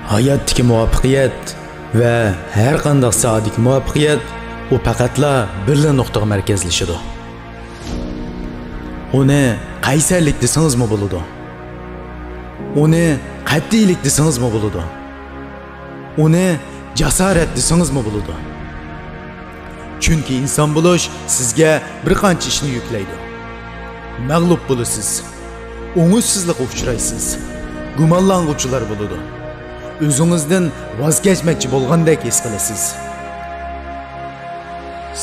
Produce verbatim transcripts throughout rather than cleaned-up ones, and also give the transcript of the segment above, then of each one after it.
ھاياتتىكى مۇۋەپپەقىيەت ۋە ھەر قانداق ساھەدىكى مۇۋەپپەقىيەت، ئۇ پەقەتلا بىرلا نۇقتىغا مەركەزلىشىدۇ. ئۇنى قەيسەرلىك دېسىڭىزمۇ بولىدۇ. ئۇنى قەتئىيلىك دېسىڭىزمۇ بولىدۇ. ئۇنى جاسارەت دېسىڭىزمۇ بولىدۇ. چۈنكى ئىنسان بولۇش سىزگە بىر قانچە ئىشنى يۈكلەيدۇ. مەغلۇپ بولىسىز. ئوڭۇشسىزلىققا ئۇچرايسىز. گۇمانلانغۇچىلار بولىدۇ. ئۆزىڭىزدىن ۋاز كەچمەكچى بولغاندەك ھېس قىلىسىز.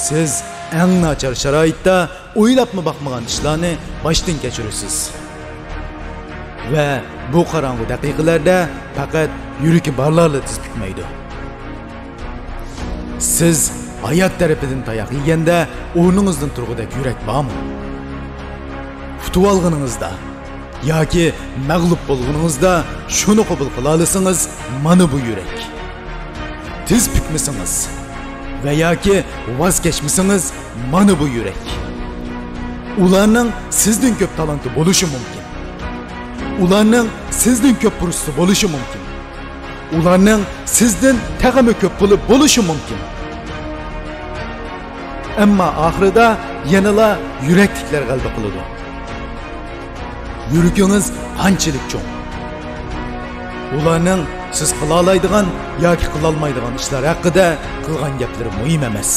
سىز ئەڭ ناچار شارائىتتا ئويلاپمۇ باقمىغان ئىشلارنى باشتىن كەچۈرىسىز. ۋە بۇ قاراڭغۇ دەقىقىلەردە پەقەت يۈرىكى بارلارلا تىز پۈكمەيدۇ. سىز ھايات تەرىپىدىن تاياق يېگەندە ئورنىڭىزدىن تۇرغۇدەك يۈرەك بارمۇ؟ ئۇتۇۋالغىنىڭىزدا ياكى مەغلۇپ بولغىنىڭىزدا شۇنى قوبۇل قىلالىسىڭىز، مانا بۇ يۈرەك. تىز پۈكمىسىڭىز ۋە ياكى ۋاز كەچمىسىڭىز، مانا بۇ يۈرەك. ئۇلارنىڭ سىزدىن كۆپ تالانتى بولۇشى مۇمكىن. ئۇلارنىڭ سىزدىن كۆپ پۇرسىتى بولۇشى مۇمكىن. ئۇلارنىڭ سىزدىن تېخىمۇ كۆپ پۇلى بولۇشى مۇمكىن. ئەمما ئاخىرىدا يەنىلا يۈرەكلىكلەر غەلىبە قىلىدۇ. يۈرىكىڭىز قانچىلىك چوڭ؟ ئۇلارنىڭ سىز قىلالايدىغان ياكى قىلالمايدىغان ئىشلار ھەققىدە قىلغان گەپلىرى مۇھىم ئەمەس.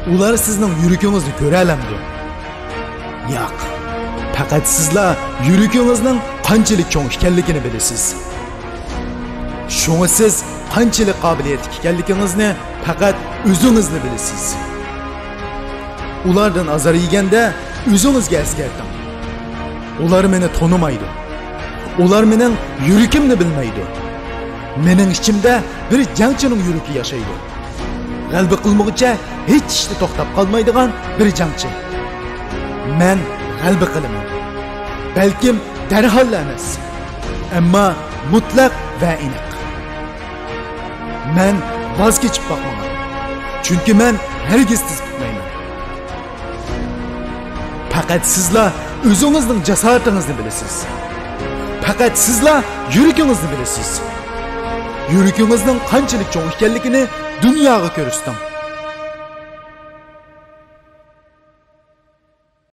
ئۇلار سىزنىڭ يۈرىكىڭىزنى كۆرەلەمدۇ؟ ياق. پەقەت سىزلا يۈرىكىڭىزنىڭ قانچىلىك چوڭ ئىكەنلىكىنى بىلىسىز. شۇڭا سىز قانچىلىك قابىلىيەتلىك ئىكەنلىكىڭىزنى پەقەت ئۆزىڭىزلا بىلىسىز. ئۇلاردىن ئازار يېگەندە ئۆزىڭىزگە ئەسكەرتىڭ. ئۇلار مېنى تونۇمايدۇ. ئۇلار مېنىڭ يۈرىكىمنى بىلمەيدۇ. مېنىڭ ئىچىمدە بىر جەڭچىنىڭ يۈرىكى ياشايدۇ. غەلىبە قىلمىغۇچە ھېچ ئىشتا توختاپ قالمايدىغان بىر جەڭچى. مەن غەلىبە قىلىمەن. بەلكىم دەرھاللا ئەمەس، ئەمما مۇتلەق ۋە ئېنىق. مەن ۋاز كېچىپ باقمىغان، چۈنكى مەن ھەرگىز تىز پۈكمەيمەن. پەقەت سىزلا ئۆزىڭىزنىڭ جاسارىتىڭىزنى بىلىسىز. پەقەت سىزلا يۈرىكىڭىزنى بىلىسىز. يۈرىكىڭىزنىڭ قانچىلىك چوڭ ئىكەنلىكىنى دۇنياغا كۆرسىتىڭ.